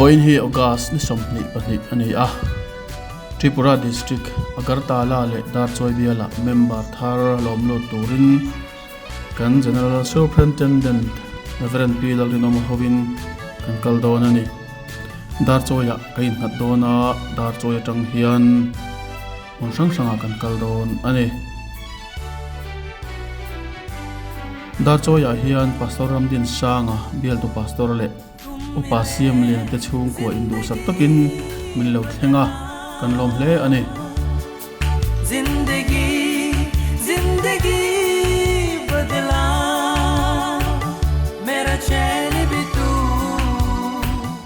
Vawiin hi August ni 22 a ni a, Tripura District Agartala leh Darchawi bialah member thar lawm lut turin kan General Superintendent Rev. Pi Lalrinawma hovin kan kal dawn a ni. Darchawiah ka innghat dawn a, Darchawi atang hian hmun hrang hrangah kan kal dawn a ni. Darchawiah hian Pastor Ramdin Sanga bialtu Pastor leh Upa Siam Lian te chhungkua induhsak takin min lo thleng a, kan lawm hle a ni.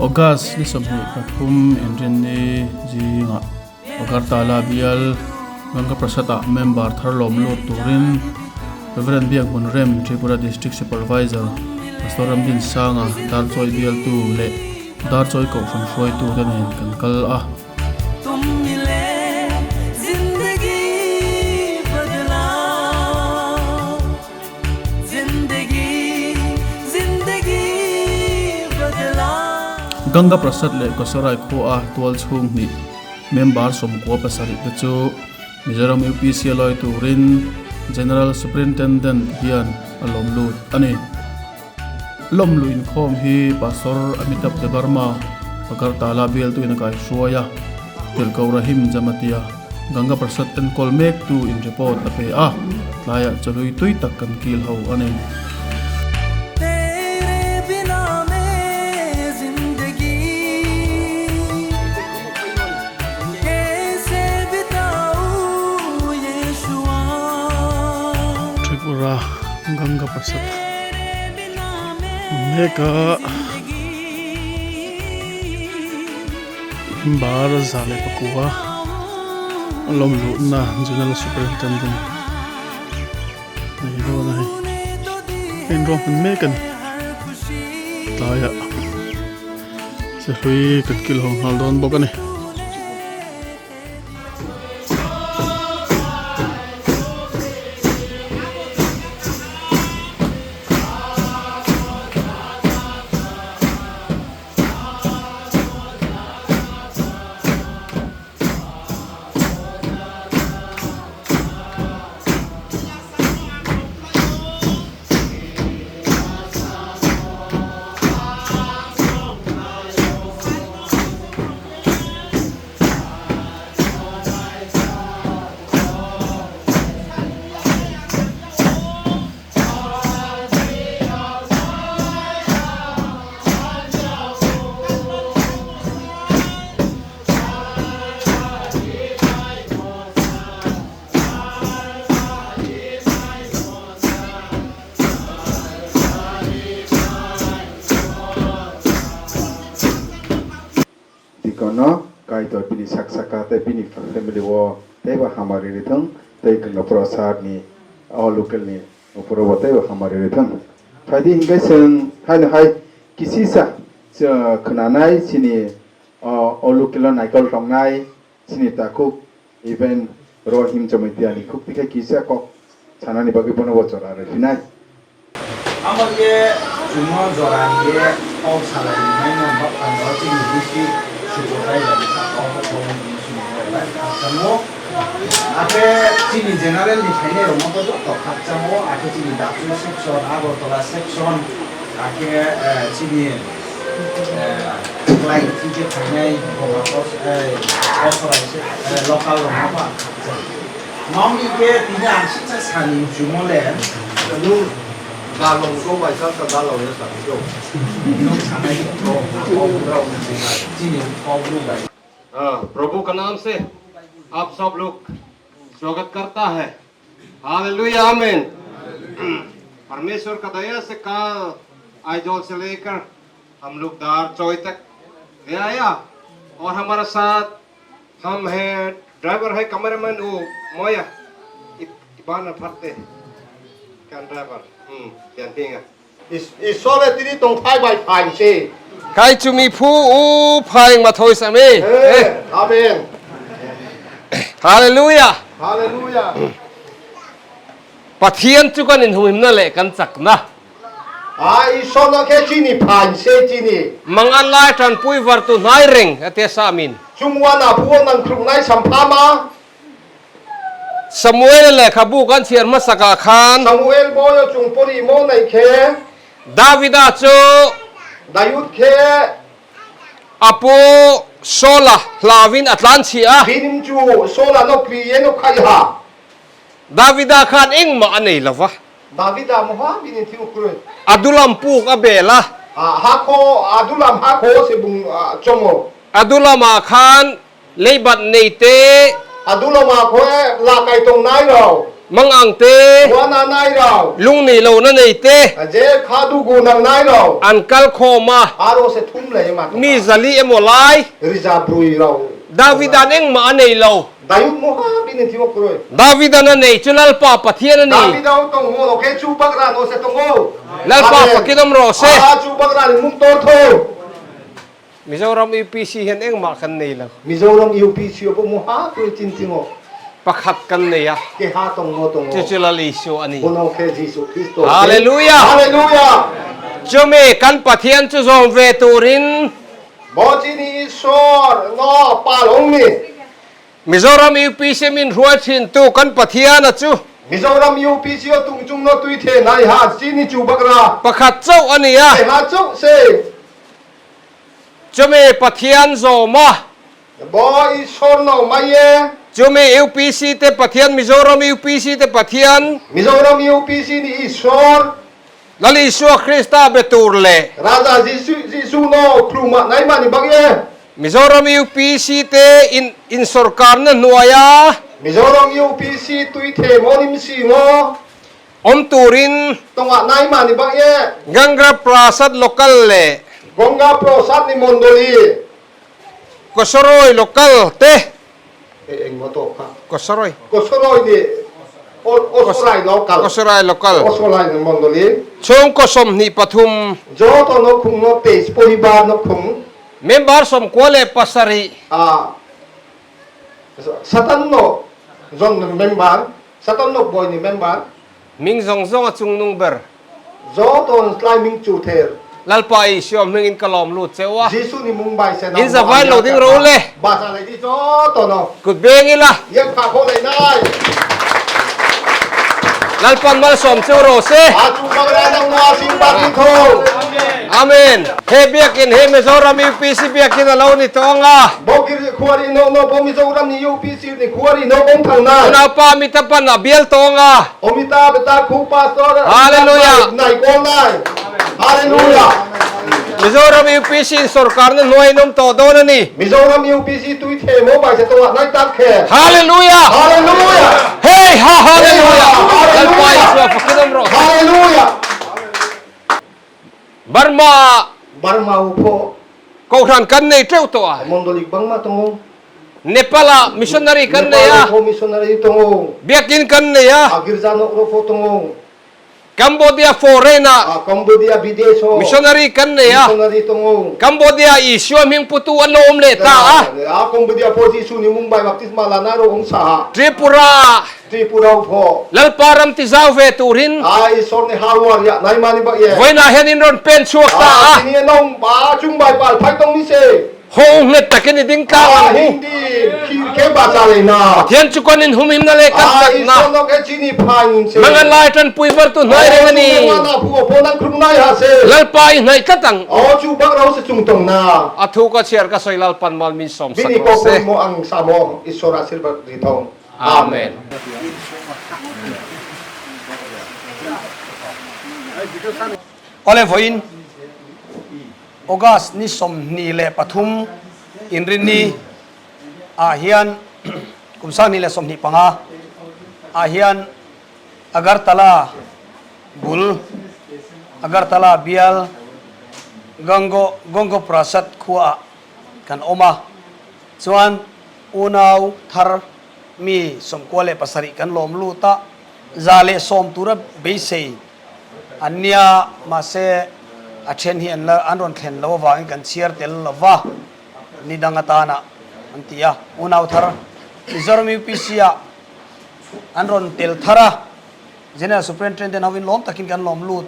August ni 23 inrinni zingah Agartala bial Ganga Prasad-ah member thar lawm lut turin Rev. Biakhmun Rem, Tripura District Supervisor Pastor Ramdin Sanga, Darchawi bialtu leh Darchawi Kohhran hruaitute nen kan kal a. Ganga Prasad leh Kosarai khua tual chhung hnih member 97 te chu Mizoram UPC a lawi turin General Superintendent hian a lawm lut a ni. Lawm luh inkhawm hi Pastor Amitabh Debbarma, Agartala bialtuin a kaihruai a, Tirhkoh Rahim Jamatia, Ganga Prasad enkawl mektu in report a pe a, tlaiah chawhlui tui tak kan kil ho a ni. Tripura Ganga Prasad mek a bar 109 a lawm luhna General Superintendent nei dawn a hei a inruahman mek a ni tlaiah. Chahlui kan kil ho nghal dawn bawk a ni. Dikono Kaitor bini sak saka tei bini family o teibo hamari rithung tei Ganga Prasad ni o local ni uporo bo teibo hamari rithung. Phaidi hinke chwng haino hai kisisa khwnanai chini o local o naikol tongnai chini takhuk even Rohim Jamatia ni khuk tikhe kisa kok sanani bagwi bono bo jora rwphinai. Amo ke chwngno jora ni kok salai rwnaino nokphang o chini district supervisor ni sakao khakchango. Hakhe chini general ni phainai rokno bo joto khakchango. Hakhe chini Dachu section, Agartala section, hakhe chini Klai ke phainai local rokno bo ang khakchango. Nongni ke tini ang singsa sani muchungo le chini kok bai. प्रभु का नाम से आप सब लोग स्वागत करता है। हालेलुया, आमीन। परमेश्वर का दया से कल आइजोल से लेकर हम लोग दारचोई तक ले आया और हमारा साथ हम है, ड्राइवर है, कैमरामैन वो मोया इबाना फरते kan driver tian tinga Isore tini tong phai bai phai se. Kai chumi phu u phai ma thoi sa me. Amen. Hallelujah. Hallelujah. Pathian chu kan in humim na le kan chak na. A Isua no khe chini phan se chini. Mangan lai tanpui vartu hnai reng a tia Samin. Chungwan a phu nang thluk nai sam pha ma. Samuel lehkhabu kan chhiar hmasakah khan. Samuel bawi chung pawh ri maw nei khe. Davida chu. Dayud khe. A pu Saula hlauin a tlan chhi a. Binim chu Saula no kri ye no khai ha. Davida khan engmah a nei lo va. Davida maw ha binin thing krui. Adulam puk a bel a. Ha khaw Adulam ha khaw se bung chawng. Adulamah khan Leibat nei te. A duh lo ma khaw e la kai tong nai lo. Mangang te. Huan a nai lo. Lung nei lo na nei te. A je kha du gu nang nai lo. An kal khawm a. Aro se thum lei ma tong. Mi zali emaw lai. Riza brui lo. Davidan engmah a nei lo. Dayut maw ha bin in thimok rui. Davidan a nei chu Lalpa Pathian a ni. Davida u tong maw lo ke chu bak ran aw se tong aw. Lalpa fakin awm rawh se. A chu bak ran in mung tor tho. Mizoram UPC hian engmah kan nei lo. Mizoram UPC aw pawh mu ha tui chin ching aw. Pakhat kan nei a. Ke ha tong maw tong aw. Chu chu Lal Isua a ni. Bono khe Jesu Kristo. Hallelujah! Hallelujah! Chumi kan Pathian chu zawm ve turin. Maw chini Isua no pa lawng ni. Mizoram UPC min hruai thintu kan Pathian a chu. Mizoram UPC aw tung chung no tui the nai ha chini chu bak ra. Pakhat chauh a ni a. Ke ha chauh se. Chumi Pathian zawm a. Bawi sawn lo mai e. Chumi UPC te Pathian Mizoram UPC te Pathian. Mizoram UPC nih i sawn. Lal Isua Krista be tur leh. Raja Jesuh no phlumah naimah ni bak e. Mizoram UPC te in insawrkarna hnuaia. Mizoram UPC tuithe maw nim si maw. Awm turin. Tawngah Naima ni bak e. Gangra Prasad Local leh. Ganga Prasad ni Mondoli. Kosaroi Local te. E eng maw tawk kha. Kosaroi. Kosaroi ni Osorai Local. Kosaroi Local. Osorai ni Mondoli. Chhungkaw 23. Joto no khung no page poribar no khung. Member 97. A Satan no zon member. Satan no bawi ni member. Ming zawng zawng a chungnung ber. Zaw tawn tlai ming chu ther. Lalpa Isua hmingin ka lawm lut che u a. Jesuh ni Mumbai se In zavai lo ding ro le. Basa lei ti zaw tawn aw. Kut beng ila. Iang pha khawh lei nai. Lalpan malsawm cheu rawh se. A chu bang ra nang nua sing pa ti tho. Amen. He biakin he Mizoram UPC biakin a lo ni tawh ang a. Bawkir khuari no no bo Mizoram ni UPC ni khuari no bawm thang na. Unaupa Amitapan a bial tawng a. Amita beta khu pastor Hallelujah. Nai kawl nai. Hallelujah. Mizoram UPC in sorkar na hnuai in awm tawh dawn a ni. Mizoram UPC tui the maw bai se tawngah nai tak khe. Hallelujah. Hallelujah. Hey ha hallelujah. Lalpa Isua fakin awm rawh se. Hallelujah. Burma ah. Burma u pawh. Kohhran kan nei teuh tawh a. Mondolik bang mah tawng u. Nepal ah missionary kan nei a. Nepal pawh missionary tawng u. Biakinn kan nei a. A girja nok ro pawh tawng u. Cambodia foreign ah. A Cambodia bidesh aw. Missionary kan nei a. Missionary tawng u. Cambodia Isua hming putu an lo awm leh ta a. A Cambodia pawh Jesuh nih Mumbai baptisma la na ro awm sa a. Tripura ah. Tripura u pawh. Lalpa ram ti zau ve turin. A Isua nih hawar ya nai mah ni bak ye. Vawiinah hian in rawn pen chhuak ta a. A tini a nong pa chung bai pal phai tawng ni se. Ho nghet takin i ding tlang ang u. Pathian chu kan inhumhimna leh kan chakna mangan lai tanpui bartu hnuai reng a ni. Lalpa i hnaih tlat ang. A thu ka chhiar ka sawi Lalpan mal min sawm sak rawh se. Amen. Awle vawiin. August ni 23 inrinni ah hian kum 2025 ah hian Agartala bul Agartala bial Gango Gongo Prasad khua ah kan awm a, chuan unau thar mi 97 kan lawm lut a, 110 tura beisei An nia, mahse a then hi an la an rawn thlen lo avangin kan chhiar tel lo va, ni dang atana an ti a. Unau thar Mizoram UPC ah an rawn tel thar a, General Superintendent hovin lawm takin kan lawm lut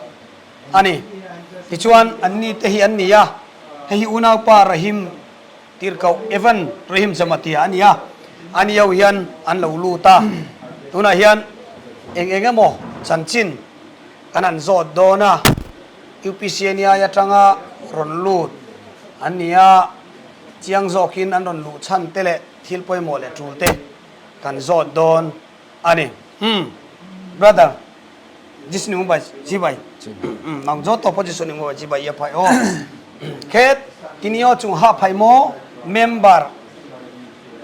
a ni. Tichuan anni te hi an ni a, hei hi unaupa Rahim Tirhkoh Evan Rahim Jamatia a ni a, ani ho hian an lo lut a, tunah hian eng eng emaw chanchin kan han zawt dawn a, UPCNI atanga rawn lut an ni a, chiang zawkin an rawn luh chhan te leh thil pawimawh leh tul te kan zawt dawn a ni. Umm brother Jisni mung bai chi bai nang zawt tawh pawh Jisuni mung bai chi bai ia phai aw khet tini aw chung ha phai maw member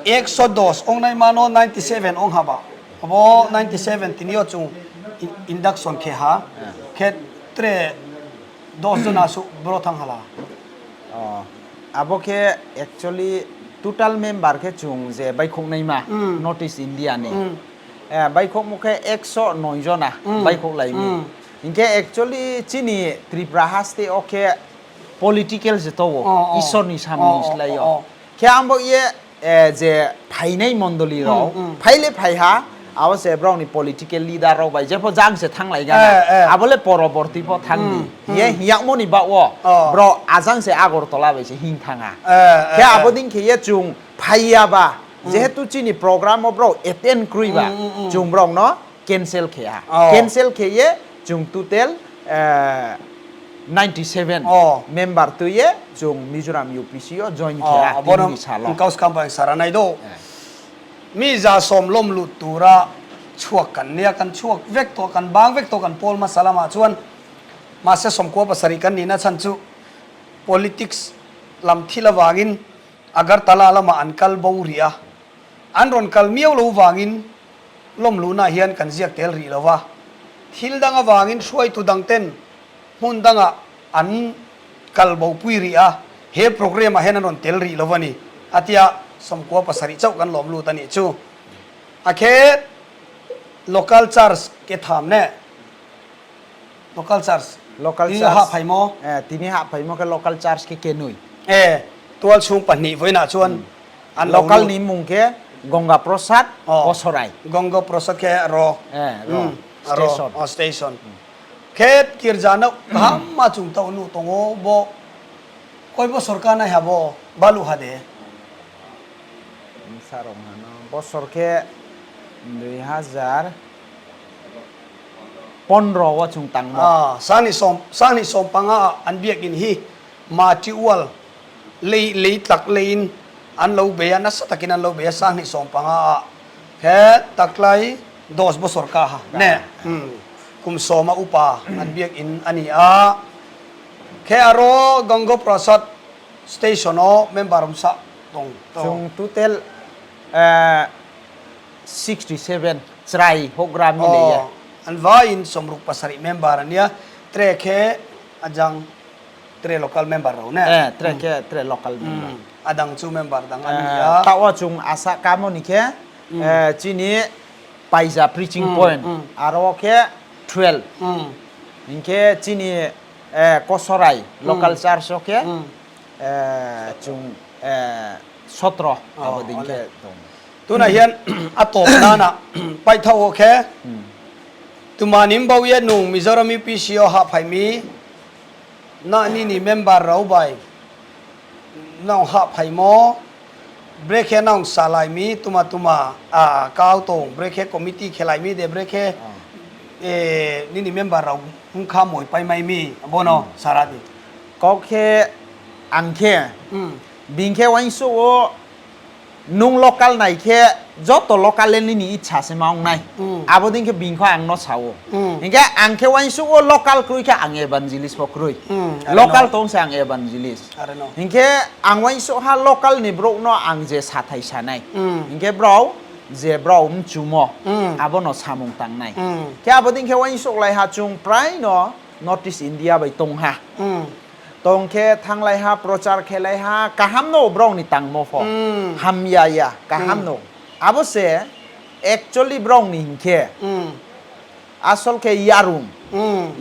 Exodus ong nai mano 97 ong haba abo 97 tini aw chung induction khe ha khet tre dos jona su bro thang hala. Abo khe actually total member khe chung je baikhok naima North East India ni baikhok mo khe ekso noi jona baikhok laimi hinkhe actually chini Tripura haste o khe political je tongo isor ni samung slai o khe ambo ye je phainai mondoli rok phaile phaiha abo se borok ni political leader rok bai jefo jang se thanglai gana abo le poroborti fo thangdi hiye hiyakmo ni ba o borok ajang se agartala bai se hing thanga khe abo din khe ye chung phaiya ba jehetu chini program o borok attend krui ba chung borok no cancel kheya cancel kheye chung total 97 member tuiye chung Mizoram UPC o join kheya tini salo. Kaus kam saranai do mi za som lom lut tura chhuak kan nia kan chhuak vek to kan bang vek to kan pawl masala ma chuan mahse sawmkua pasarih kan nihna chhan chu politics lam thil avangin Agartala lamah an kal bo rih a, an rawn kal miau lo vangin lawm luhna hian kan ziak tel rih lo va, thil dang avangin hruaitu dang ten hmun dangah an kal bo pui rih a, he programme ah hian an rawn tel rih lo a ni, a tia 90 chauh kan lawm lut a nih chu. A khe local church ke tham neh. Local church. Local Tini church. ha phai maw? Eh, tini ha phai maw ke local church ke kenui. Eh, tual chhung pahnih vawiinah chuan an lo Local lut. ni mung ke Ganga Prasad Aw. Kosorai. Ganga Prasad ke ro. Eh, ro. A ro. Station. Aw, station. Khet kirjana ham ma chung tau nu tongo bo koi bo sarkar na ha bo balu ha de. Sarong hano bosor ke 2000 15 wa chung tang maw? Sangni sawm Sangni sawm panga ah an biakinn hi Mati ual lei lei tlak leiin an lo bei a, nasa takin an lo bei a Sangni 15 ah he taklai dos bawsawr ka ha ne kum sawma upa an biakinn a ni a. Khe aro Gango Prasad Station aw member awm sa tawng tawng. Chung tutel 67 chrai hogra mi lei e. Aw, an vaiin 67 member an nia, tre khe a jang tre local member ro ne. Eh, tre khe tre local member. A dang chu member dang an nia. Ta o chung asa kamo ni khe chini paija preaching point aro khe 12 hinkhe chini kosorai local church o khe chung 17 abo ding khe tong. Tunah hian a tawp nana paih tho aw khe Tumanim Bawia Nung Mizoram UPC aw hah phai mi na ni ni member ro bai naung hah phai maw break he naung sa lai mi tuma tuma a kau tawng break he committee khelai mi de break he e ni ni member ro hung kha mawi pai mai mi bono sara di. Kok khe ang khe bing khe wainso o Nung local nai khe joto local le nini itsa se ma wngnai. Abo din khe bing kho ang no sao. Hinkhe ang khe wansuk o local krui khe ang evangelist bo krui. Local tong se ang evangelist. Hinkhe ang wansuk ha local ni brok no ang je sathai sanai. Hinkhe brok je brok mchumo abo no samung tangnai. Khe abo din khe wansuk lai ha chung prai no North East India bai tong ha. Tong khe thang lai ha prochar khe lai ha kaham no brok ni tang mo pho hamya ya kaham no abo se actually brok ni hinkhe asol khe yarung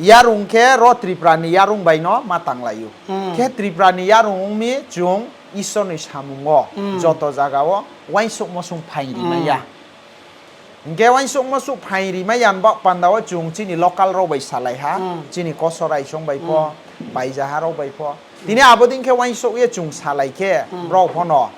yarung khe ro tripura ni yarung bai no ma tang lai o khe tripura ni yarung wngmi chung isor ni samungo joto jaga o wansuk mosung phai rimaya Hingke wansuk musuk phai rima yan bo panda o chung chini local rok bai salai ha chini kosorai song bai po. Paijaharo bai pho tini abodin khe wansuk ye chung salai khe brok phono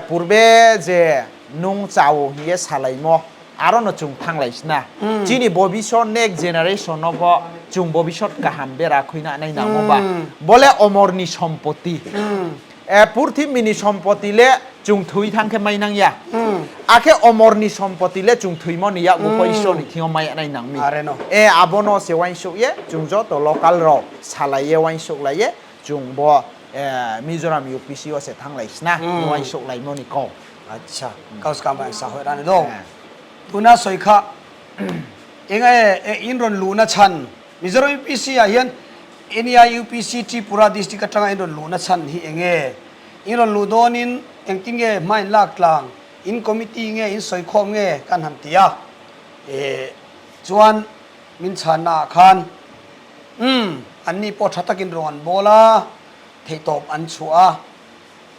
purbe je nung chao hiye salaimo aro no chung thanglaisina chini bobishot next generation no bo chung bobishot kaham bera khuina nai nangmo ba bole omor ni sompoti purthimini sompoti le chung thui thangkhe mai nangya akhe omor ni sompoti le chung thuimo ni yakgo po ishwar ni thingo mai nai nangmi e abono se wansuk ye chung joto local rok salaiye wansuk laiye chung bo Mizoram UPC o se thanglaisina wansuk laimoni kok. Acha kaus kam sa hoi rani do tuna soi kha enga e in ron lu na chan Mizoram UPC ah hian NEI UPC Tripura district atanga in ron lu na chan hi enge in ron lu dawnin engtin nge hmain lak tlang in committee nge in sawi khawm nge kan han ti a e chuan min chhanna ah khan umm an ni pawh tha takin rawng an bawl a theihtawp an chhuah a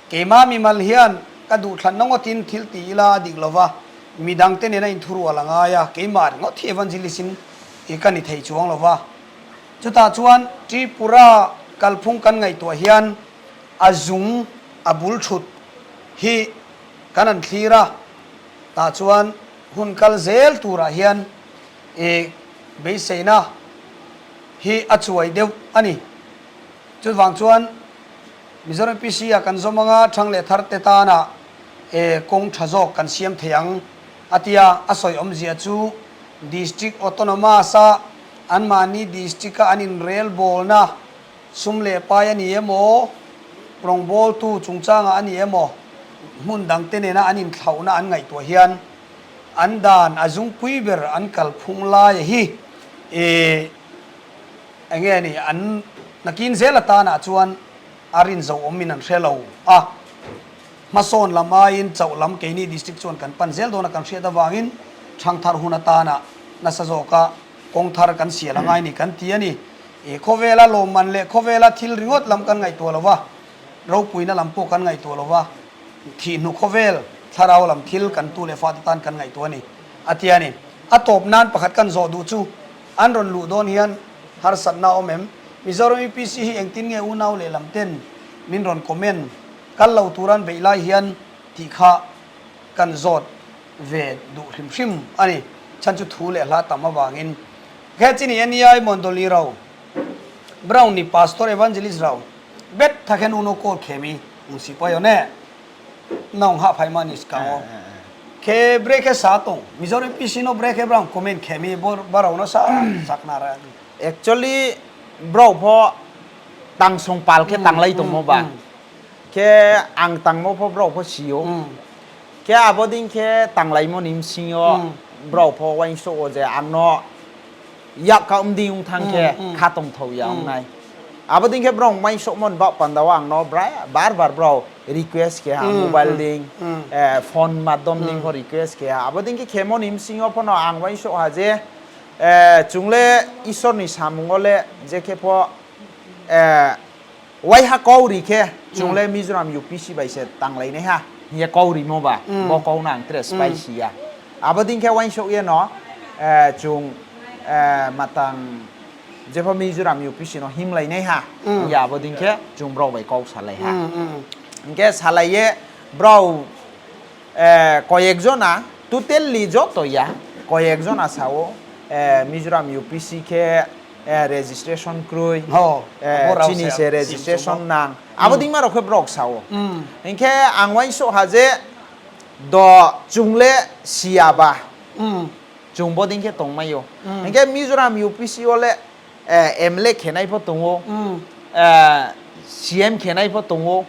keimah mimal hian ka duhthlanna ngawtin thil ti ila a dik lova midangte nena inthurual a ngai a keimah ringawt hi evangelist in i ka ni thei chuang lova chutah chuan Tripura kalphung kan ngaihtuah hian a zung a bul thut hi kan han thlir a, tah chuan hun kal zel turah hian i beiseina hi a chuai deuh a ni. Chuvang chuan Mizoram PC ah kan zawm anga thang leh thar te tana e kawng tha zawk kan siam thei ang a tia a sawi awmzia chu District Autonomous a anmahni District a an inrelbawlna Sum leh pai a ni emaw, rawngbawltu chungchangah a ni emaw, hmun dangte nena an inthlauhna an ngaihtuah hian an dan a zungpui ber an kalphung laia hi ih eng nge ni an nakin zel atanah chuan a rin zo awmin an hre lo a, hmasawn lam aiin chauh lam keini district chuan kan pan zel dawn a kan hriat avangin thangthar hun atana nasa zawka kawng thar kan sial a ngai ni kan ti a ni. I khawvela lawmman leh khawvela thil ringawt lam kan ngaihtuah lo va, ropuina lam pawh kan ngaihtuah lo va, thihhnu khawvel thlarau lam thil kan tu leh fate tan kan ngaihtuah a ni, a ti a ni. A tawp nan pakhat kan zawh duh chu an rawn luh dawn hian harsatna a awm em? Mizoram UPC hi engtin nge unau leh lam ten min rawn comment kal lo turan beih lai hian tih kha kan zawt ve duh hrim hrim a ni. Chhan chu thu leh hla tam avangin He chi ni NEI Mondoli rau Brown ni Pastor Evangelist rau bet tha khen uno call khemi ung si payo ne naung ha phai ma ni skang o khe break he sa tong Mizoram PC no break he brown comment khemi bor barau na sa sakna ra Actually bro pho tang song pal khe tang lai tong mo ba khe ang tang mo pho bro pho sio Khe abo din khe tanglai mo nim singo brok pho wain so o je angno yak ka umdi ung thang khe kha tong thau ya ung nai. Abo din khe brok wain so mon ba pandawa angno bra bar bar brok request khe ha mobile ding phone madom ding pho request khe ha abo din khe khe mo nim singo pho no ang wain so ha je chungle isor ni samungo le je khe pho Waiha kau ri khe chungle Mizoram UPC bai se tanglai nai ha hiye kau ri mo ba bo kau na ang tre spicy ya abo din khe wansuk ye no chung matang jefo Mizoram UPC no himlai nai ha ya abo din khe chung brok bai kok salai ha hingke salai ye brok koyekjona totally joto ya koyekjona sao Mizoram UPC khe registration krui chini se registration nang abo dingma rok khe brok sao hinkhe ang wansuk ha je do chungle siya ba chung bo dingkhe tongmayo hinkhe Mizoram UPC o le MLA khenai pho tongo CM khenai pho tongo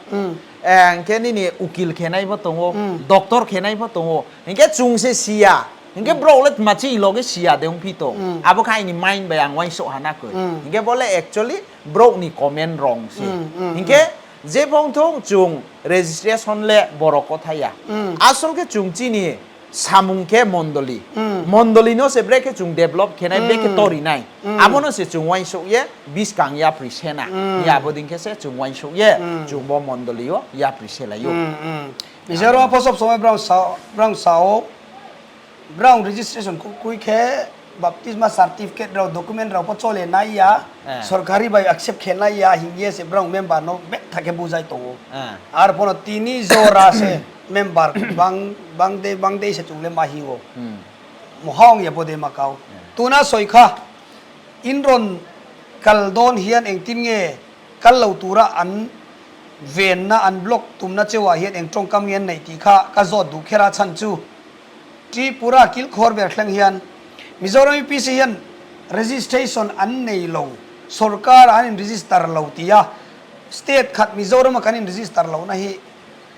hinkhe nini ukil khenai pho tongo doctor khenai pho tongo hinkhe chung se siya hinkhe brok le machi loge siya de wngphi tong abo khe aini mind bai ang wansuk hana kwrwi hinkhe bole actually brok ni comment wrong se hinkhe je phongthong chung registration le borok kothaya asol khe chung chini samung khe mondoli mondoli no se bre khe chung develop khenai bre khe torinai abo no se chung wansuk ye biskang yapri sena ni abo din khe se chung wansuk ye chung bo mondoli o yapri selayo. Mizoram a phosop somai brown sao brown sao brown registration ku kui khe Baptisma certificate rok document rok bo chole nai ya sorkari bai accept khainai ya hingye se borok member no betha khe bujai tongo ar bono tini jora se member bang bang de bang de se chungle ma hingo mohang ya bode ma kau tuna soi kha in ron kal dawn hian engtin nge kal lo tura an venna an block tumna chewa hian eng tawngkam nge an nei tih kha ka zawt duh khera chhan chu. Tripura kilkhawr ber thleng hian Mizoram UPC hian registration an nei lo, sorkar ah an in register lo ti a, state khat Mizoram a kan in register lohna hi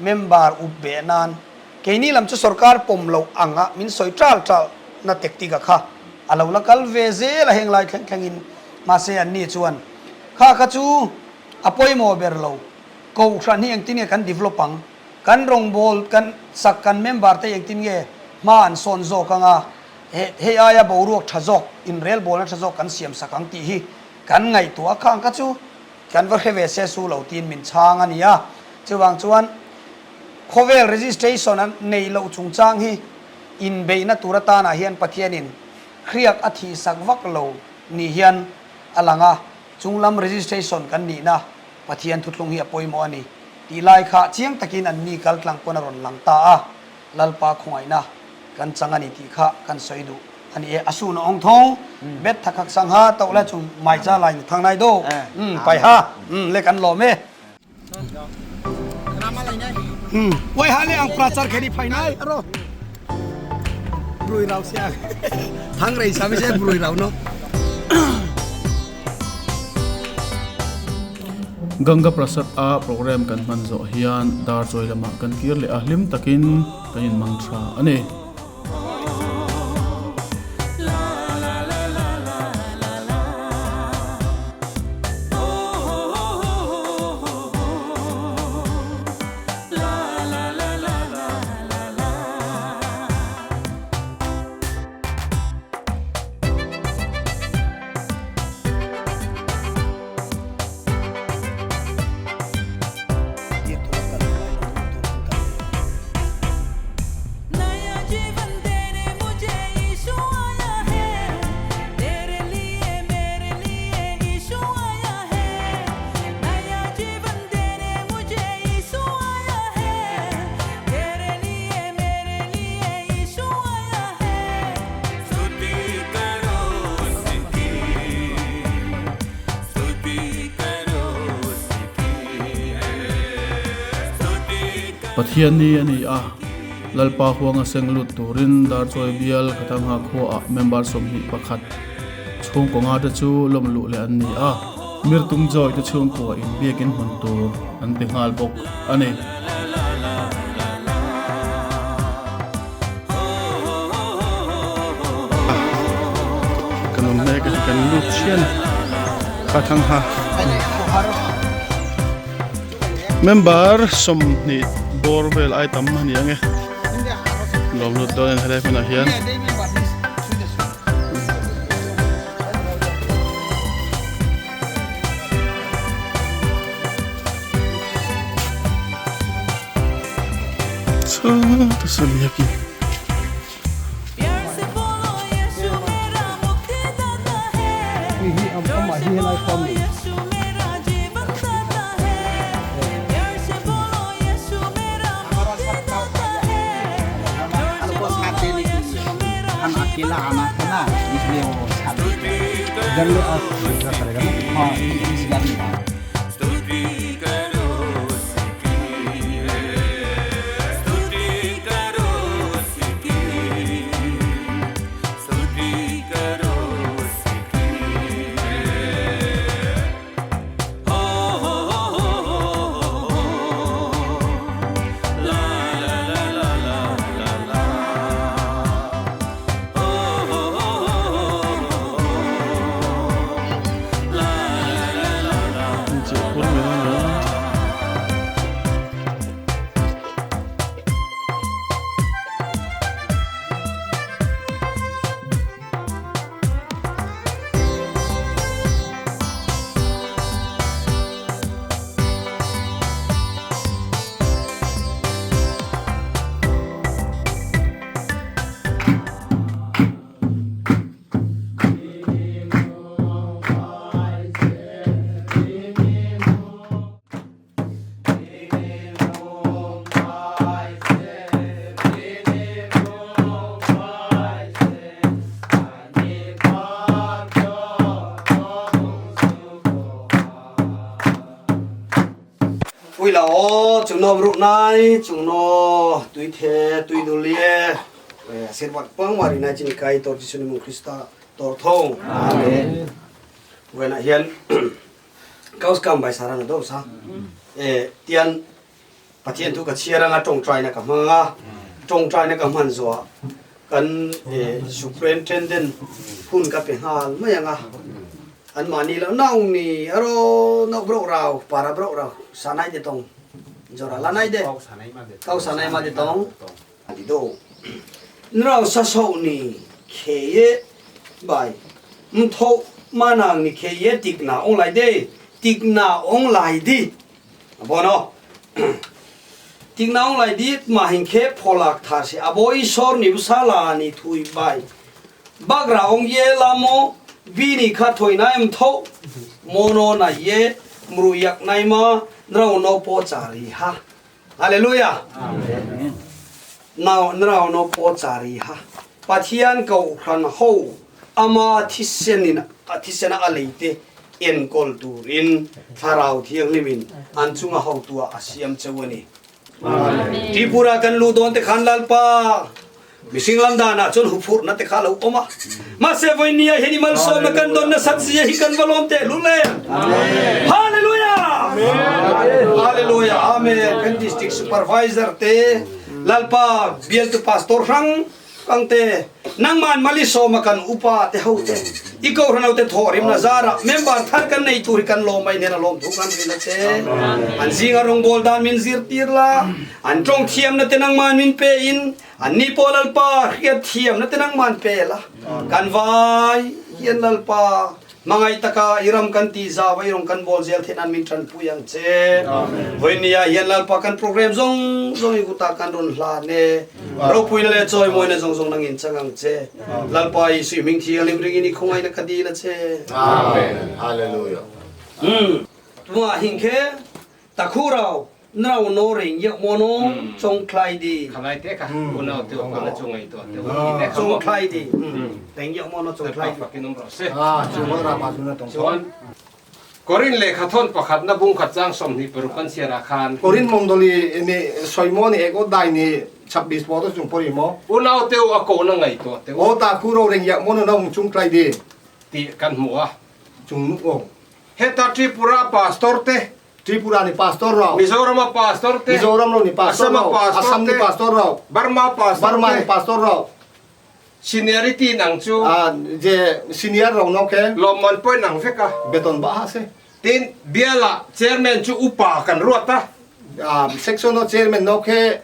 member up beh nan keini lam chu sorkar pawm loh ang a min sawi tal tal na tactic a kha a lo la kal ve zel a heng lai thleng thleng in mahse an ni chuan kha kha chu a pawimawh ber lo kohhran hi engtin nge kan develop ang. Kan rawngbawl kan sak kan member te engtin nge hma an sawn zawk anga hei aia boruak tha zawk inrelbawlna tha zawk kan siam sak ang tih hi kan ngaihtuah a khang kha chu kan va hre ve se su lo tiin min chhang a ni a. Chuvang chuan khawvel registration a neih loh chungchang hi inbeihna tur atanah hian Pathianin hriak a thih sak vak lo ni hian a lang a, chunglam registration kan nihna Pathian thuthlung hi a pawimawh a ni tih lai kha chiang takin an ni kal tlang pawn a rawn lang ta a, Lalpa khawngaihna kan chang a ni tih kha kan sawi duh a ni e. A sun a awng thawng, bet tha khak sang ha toh la chung mai cha lai thang nai do pai ha le kan lawm e. Uai ha le ang prachar kheni phai nai aro brui rau sia thang rei sa mi se brui rau no. Ganga Prasad a program kan hman zawh hian dar chawi lamah kan kir leh a, hlim takin kan inmang tha a ni. Pathian ni a ni a, Lalpa huanga seng lut turin Darchawi bial Khatangha khuaah member 21 chhungkaw nga te chu lawm luh leh an ni a, Mirtung Joy te chhungkua in biakin hmun tur an ti nghal bawk a ni. Kan awm mek a kan lut chian kha thang ha member 20 bawr vel ai tam a ni ang e lawm lut dawn a ni helai hmunah hian. Puila o chungno bruk nai chungno tui the tui dulie asirbat pang mari nai chini kai tor Jisu ni mung Krista tor thong. Amen. Wena hian kaus kam bai sarana do sa. E tian Pathian thu ka chhiar anga tawngtaina ka hmang a, tawngtaina ka hman zawhah kan Superintendent hun ka pe nghal mai ang a, anmahni lo naung ni aro nok broh rau para broh rau sanai de tawng jora lanai de kau sanai ma de tawng ti do nrau sa soh ni kheye bai mtho manang ni kheye tik na ong lai de tik na ong lai di Bono Tingnaung lai dit ma hingkhe pholak thar se abo isor ni bwsala ni thui bai bagra ong ye lamo bini kha thoi naim tho mono na ye mru yak nai ma nrau no po chari ha Hallelujah Amen Nau nrau no po chari ha Pathian ko hran ho ama thisenin a thisena a leite enkawl turin Thlarau Thianghlimin an chunga hotuah a siam cheu a ni. Tripura kan luh dawn te khan Lalpa mihring lam danah chuan huphurhna te kha a lo awm a, mahse vawinia hian i malsawmna kan dawn nasat zia hi kan va lawm tehlul em! Hallelujah! Hallelujah! Amen! Kan District Supervisor te Lalpa bialtu Pastor hrang Kangte, nangman Malisawma kan upa te ho te, i kohhran ho te thawhrimna zarah member thar kan nei tur hi kan lawm a, i hnena lawmthu kan rin a che. An zinga rawngbawl dan min zirtir la, an tawng thiamna te nangman min pe in, anni pawh Lalpa hriat thiamna te nangman pe la, kan vai hian Lalpa Hmangaih taka i ram kan tih zau a i rawng kan bawl zel theih nan min tanpui ang che. Vawinia hian Lalpa kan program zawng zawng i kutah kan rawn hlan e. Ropuina leh chawimawina zawng zawng nangin chang ang che. Lalpa Jesuh i hming thianghlim ringin i khawngaihna ka dil a che. Amen. Hallelujah. Tunah hinkhe Takhu rau nrau no ring yek mo no chong thlai di. Khalai te kha unau te ko na chu ngai to te u te kha chong thlai di. Reng yek mo no chong thlai di. Fakin um ro se. Ah chu mo ra ma chu na tong Chuan Korin lehkha thawn pakhat na bung khat chang 25 kan chhiar ah khan. Korin mondoli ni soimo ni ek o dai ni chhabbis po to chung pori mo. Unau te u a ko na ngai to te u. O ta khu ro reng yak mo no na ung chung tlai di. Ti kan hmu a. Chung nu o. Heta Tripura pastor te Tripura ni pastor rok. Mizoram a pastor te. Mizoram ro ni pastor Assam a rok. pastor Assam ni te. pastor rok. Burma pastor Burma te. ni pastor rok. Seniority nang chu. Ah je senior rok no khe. Lawmman pawh nang vek a. Beton ba ha se. Tin biala chairman chu upa kan ruat a. Ah section no chairman no khe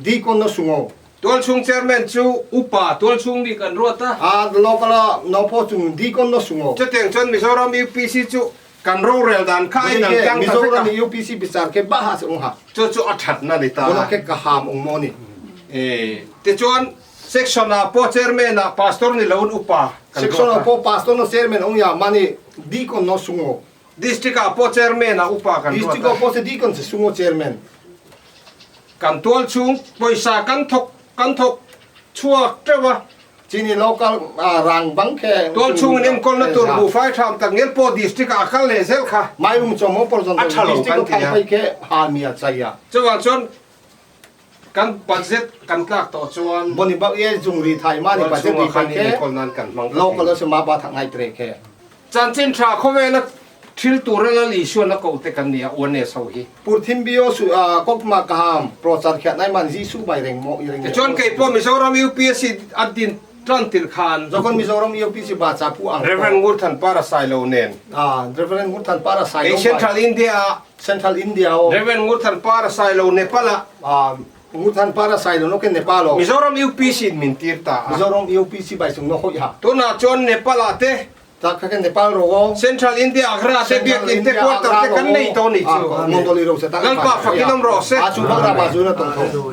deacon no sungo. Tualchhung chairman chu upa tualchhung mi kan ruat a. Ah local a no pawh chung deacon no sungo. Chutiang chuan Mizoram UPC chu Kan rorel dan kha a inang tlang ta vek a. Mizoram i UPC bichar khe bah ah se ung ha. Chu chu a thatna ni ta. Bono khe ka ham ung maw ni. E, tichuan section ah pawh chairman ah pastor ni loin upa kan ruat a. Section ah pawh pastor no chairman ung ya mani deacon no sungo. District ah pawh chairman ah upa kan ruat a. District ah pawh se deacon se sungo chairman. Kan tual chhung pawisa kan thawk kan thawk chhuak teuh a. Chini local rang bang khe Tual chhung in enkawlna tur buhfai tham tak ngial pawh district ah a kal leh zel kha. Mai um chawm ho pawh A tha lo district kan a ti a. thang phei khe ha mia chai a. Chuvang chuan kan budget kan tlak tawh chuan Boni bak ye jung ri thai ma ni tual budget chhungah ri khan phei khe enkawl nan kan hmang ta local thin. a se ma ba thak ngai tre khe. Chanchin tha khawvela thil tura Lal Isuan a koh te kan ni a, UNS ho hi. Purthim bio su kokma kaham prochar khiat nai man Jisu bai reng mo reng. Tichuan kei pawh Mizoram UPSC a din tan tir khan. Jokon Mizoram UPSC ba cha pu ang. Reverend Ngurthan Para Sailo nen. Reverend Ngurthan Para Sailo. Kei Central India ah. Central India o. Reverend Ngurthan Para Sailo Nepal ah. Ngurthan Para Sailo no ke Nepal o. Mizoram UPSC in min tir ta a. Mizoram UPSC bai sung no hoi ha. Tunah chuan Nepal ah te. Tak kha kan Nepal ro o. Central India Agra te biakin te quarter te kan nei tawh ni chu. Mongoli ro se tak. Lalpa fakin awm rawh se. A chu bak ra ba zu na tong tho.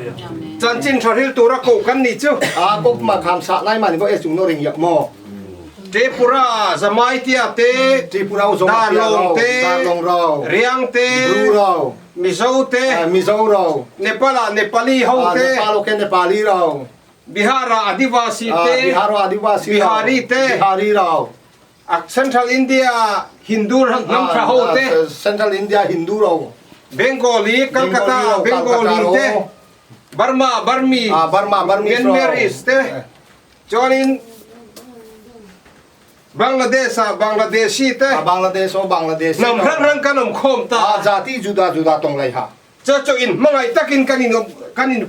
Chanchin tha hril tura ko kan ni chu. A kok ma kham sa lai ma ni bo e chung no ring yak mo. Tripura Zamai tia te. Tripura o Zoma tia Darlong te. Darlong ro. Riang te. Bru ro. Mizo te. Mizo ro. Nepal ah Nepali ho te. Nepal o ke Nepali ro. Bihar ah Adivasi te, Bihar ah Adivasi rau, Bihari te, Bihari rau, Central India ah Hindu hnam tha ho te, Central India Hindu rau. Bengali Calcutta Bengali te Burma Burmi Myanmarese te chuanin Bangladesh ah Bangladeshi te hnam hrang hrang kan awm khawm ta. Chu chu in hmangaih takin kan in kan in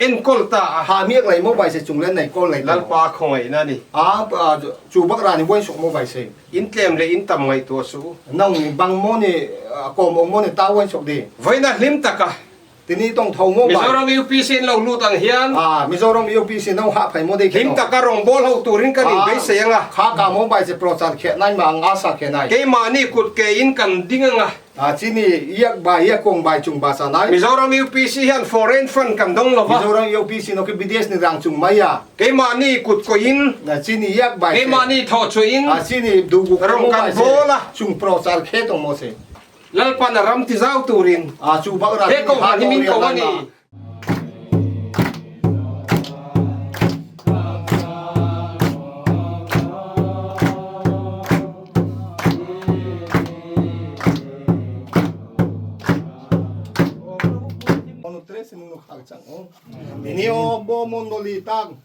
enkawl ta a. Ha miak lei mo bai se chung len nei kawl lei Lalpa khawngaihna a ni. A chu bak ra ni buain suk mo bai se. In tlem leh in tam ngaihtuah suh u. Nang ni bang mo ni kawm awm mo ni ta buain suk di. Vawiina hlim taka. Tini tawng tho mo bai. Mizoram UPC in lo lut ang hian. A Mizoram UPC no ha phai mo dei Hlim taka rawngbâwl ho turin kan inbeisei ang a. Kha ka mo bai se prochar kheh nai ma ang a sa kheh nai. Keimahni kut ke in kan ding ang a. A chini iak bai iak kawng bai chung ba sa nai. Mizoram UPC hian foreign fund kan dawng lo va. Mizoram UPC no khi bidesh ni rang chung mai a. Keimahni kut koin. A chini iak bai se. Keimahni thawh chuin. A chini duhguk Rawng mo kan bai se. bawl a. Chung prochar khe tawng mo se. Lalpan a ram ti zau turin. A chu bak ra He chini ko ha han hi to min rian ko lai a ni. ma. Nini o bo mondoli tang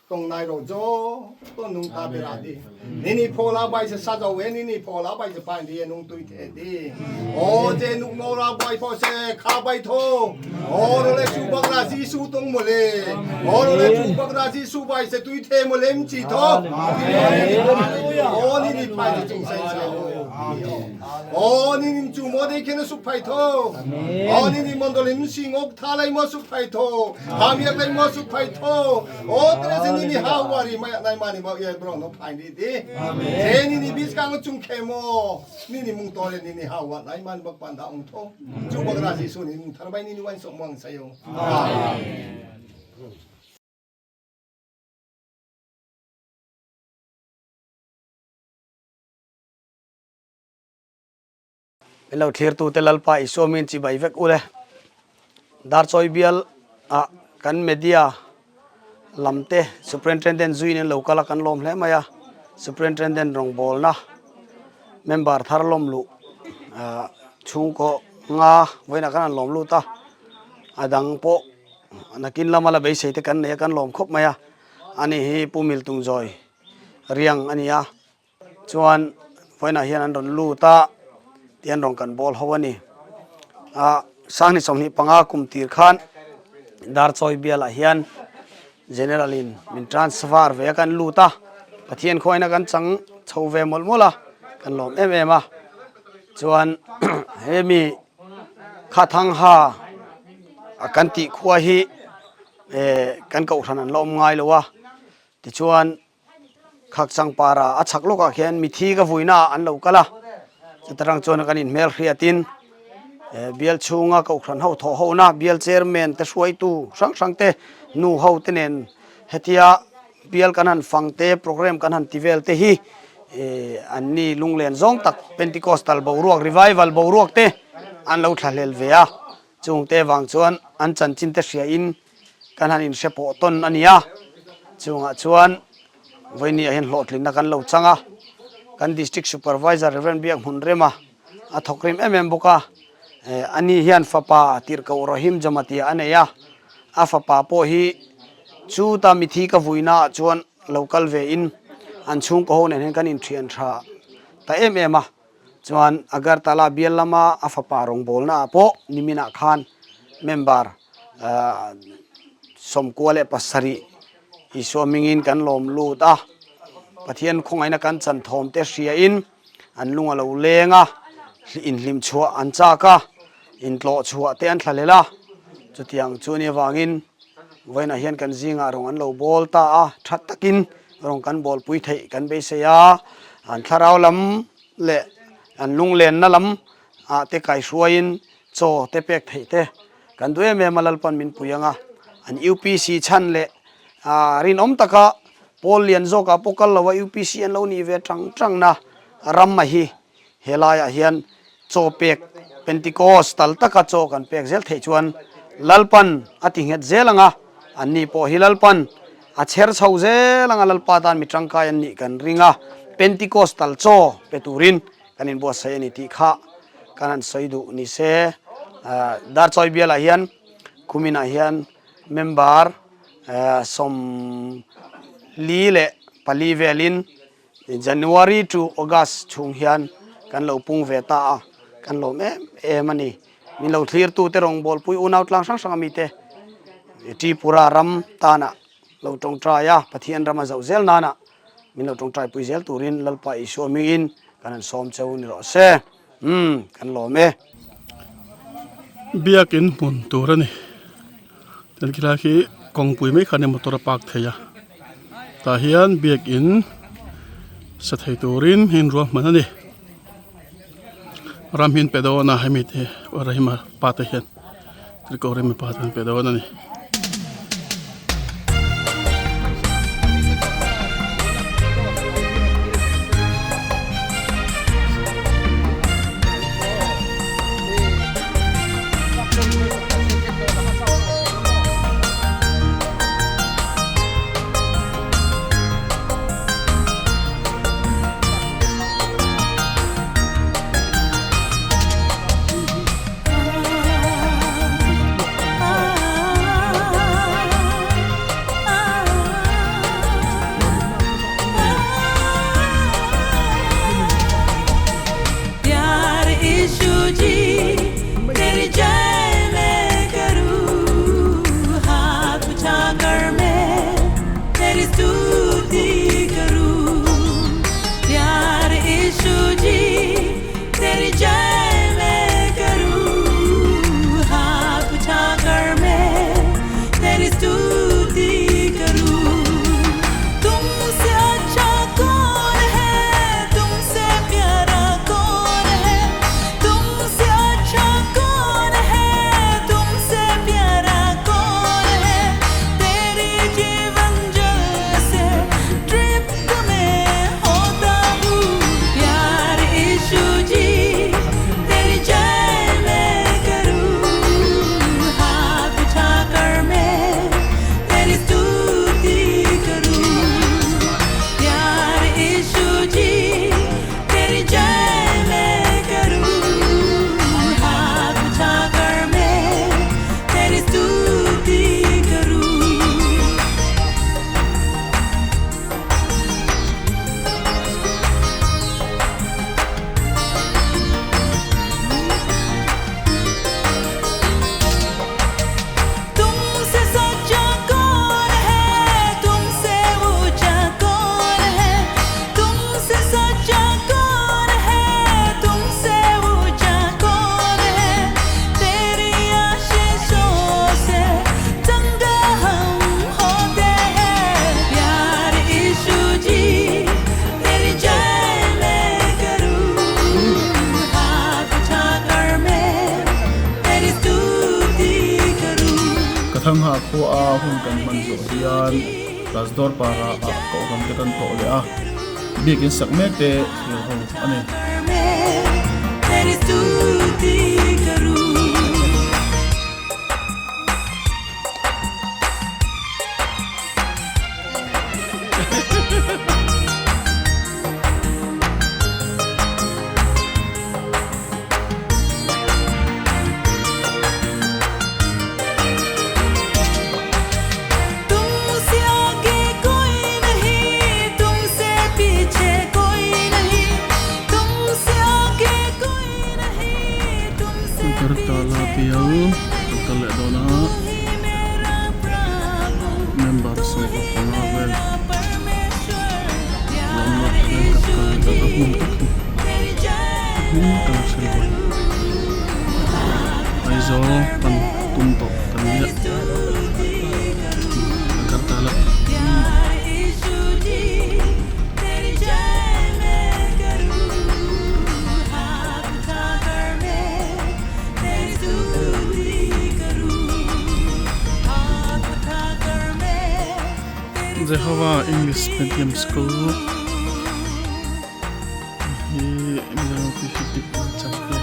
tong nai ro jo to nung ta bera di nini phola bai se sa jo we nini phola bai se pai di nung tui the di o je nung mo ra bai pho se kha bai tho o ro le chu bak ra ji su tong mo le o ro le chu bak ra ji su bai se tui the mo lem chi tho o nini pai se chung sai se o nini chu mo de khen su pai tho o nini mondol sing ok tha lai mo su pai tho ha mi lai mo su pai tho o tre se nini ha wari ma nai mani mo ye bro no pai ni di je nini bis kang chung khe mo nini mung to le nini ha wa nai man bak pan da ong tho chu bak ra ji su ni thar bai nini wan so mong sa yo amen. Min lo thlir tute Lalpa Isua min chibai vek u le. Darchawi bial ah kan media lam te Superintendent zuin an lo kal a kan lawm hle mai a, Superintendent rawngbawlna member thar lawm luh ah chhungkaw nga vawiinah khan an lawm lut a, a dang pawh nakin lama la beisei te kan nei a kan lawm khawp mai a, ani hi Pu Miltungzawi riang a ni a. Chuan vawiinah hian an rawn lut a tih an rawn kan bawl ho a ni. Ah Sanghni 25 kum tir khan Darchawi bialah hian General in min transfer ve a kan lut a, Pathian khuaina kan chang chho ve mawlh mawlh a, kan lawm em em a. Chuan hemi Khathangha kan tih khua hi eh kan kohhran an la awm ngai lo a, tichuan Khakchang para a chhak lawkah khian mithi ka vuina ah an lo kal a, chutarang chuan kan inhmel hriatin bial chhunga kohhran ho thawh hona bial chairman te hruaitu hrang hrang te nu ho te nen hetia bial kan han fang te programme kan han ti vel te hi an ni lunglen zawng tak Pentecostal boruak revival boruak te an lo thlahlel ve a, chungte vang chuan an chanchin te hriain Kan han inhre pawh tawn a ni a, chungah chuan vawinia hian hlawhtlinna kan lo chang a, kan District Supervisor Rev Biak Hmunrema a thawk rim em em bawk a, ani hian fapa Tirhkoh Rahim Jamatia a nei a, a fapa pawh hi chuta mithi ka vuinaah chuan lo kal ve in an chhungkaw ho nen hian kan inthian tha ta em em a. Chuan Agartala bial lama a fapa rawngbawlnaah pawh niminah khan member 97 Isua hmingin kan lawm lut a, Pathian khawngaihna kan chan thawm te hriain an lung a lo leng a, inhlim chhuah an chak a, intlawh chhuah te an thlahlel a, chutiang chu ni avangin vawiinah hian kan zingah rawng an lo bawl ta a, tha takin Rawng kan bawlpui theih kan beisei a, an thlarau lam leh an lunglenna lam ah te kaihruaiin chaw te pek theih te kan duh em em a, Lalpan min pui ang a, an UPC chhan leh rinawm taka pawl lian zawkah pawh kal lo a UPC an lo nih ve tang tang na ram a hi helaiah hian chaw pek Pentecost tal taka chaw kan pek zel theih chuan Lalpan a ti nghet zel ang a, anni pawh hi Lalpan a chher chho zel ang a, Lalpa tan mi tangkai an nih kan ring a, Pentecost tal chaw pe turin kan inbuatsaih a ni tih kha. kan han sawi duh ni se. Darchawi bialah hian kuminah hian member 44 velin January to August chhung hian kan lo pung ve ta a, kan lawm em em a ni. Min lo thlirtute rawngbawlpui unau tlang hrang hrang a mite Tripura ram tana lo tawngtai a, Pathian rama zoh zel nana min lo tawngtai pui zel turin Lalpa Isua hmingin kan han sawm cheu ni rawh se. Umm, kan lawm e. Biakin hmun tur a ni. Tin khilai khi kawngpui mai khan motor a park thei a tah hian biakin sa thei turin in ruahman a ni ram hi an pe dawn a hemi te Rahima pa te hian Trikawrima pa te an pe dawn a ni. Ka thangha khua a hun kan hman zawh hian Rasdawr para ah kohhran te kan tlawh leh a, biakin sak mek te thlir ho a ni. Kartala bial kan kal leh dawn a member 15 vel lawmna hian kan kal leh a hmun tak hi hmun kan hre lo Aizawl pan tum tawh kan nia Agartala. Jehovah English Medium School hi Mizoram Pacific champion.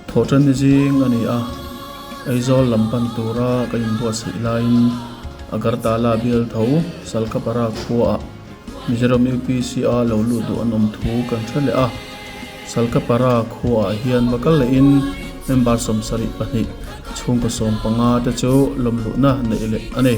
Thawhṭan ni zing a ni a, Aizawl lam pan tura ka inbuatsaih laiin Agartala bial tho Salkapara khuaah Mizoram UPC-a lo lut duh an awm thu kan hre leh a. Salkapara khuaah hian va kal lehin member 72 chhungkaw 15 te chu lawmluhna neih leh a ni.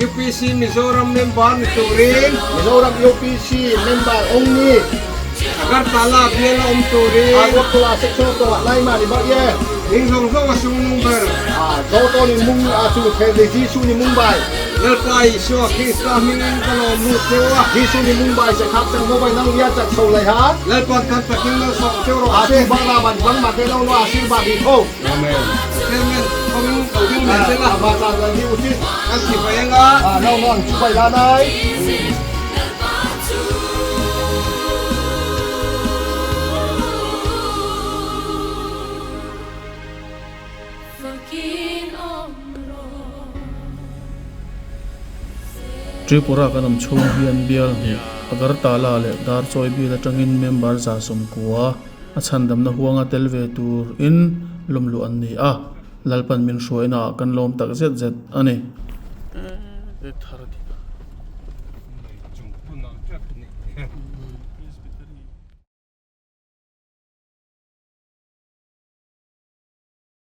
UPC Mizoram member ni turin Mizoram UPC member only Agartala bial a awm turin Agartala section to lai ma ni bak ye Ning zawng zawng a sung nung ber A zo to ni mung a chu the ni Jisu ni Mumbai Lalpa Isua Krista hmingin ka lawm lut cheu a. Jisu ni Mumbai se khak chang mobile nang lia chak chho lai ha. Lalpan kan takin malsawm cheu rawh A se. chu bang la ban bang ma te lo no a sir ba bi tho. Amen. Chairman kawngin ko ding mai se la. A ma cha zan hi u chi. Kan ti pai anga. A no no ang chu pai la nai. Tripura kan awm chhung hian bial hnih Agartala leh Darchawi bial atangin member 90 a chhandamna huanga tel ve turin lawmluh an ni a, Lalpan min hruaina ah kan lawm tak zet zet a ni.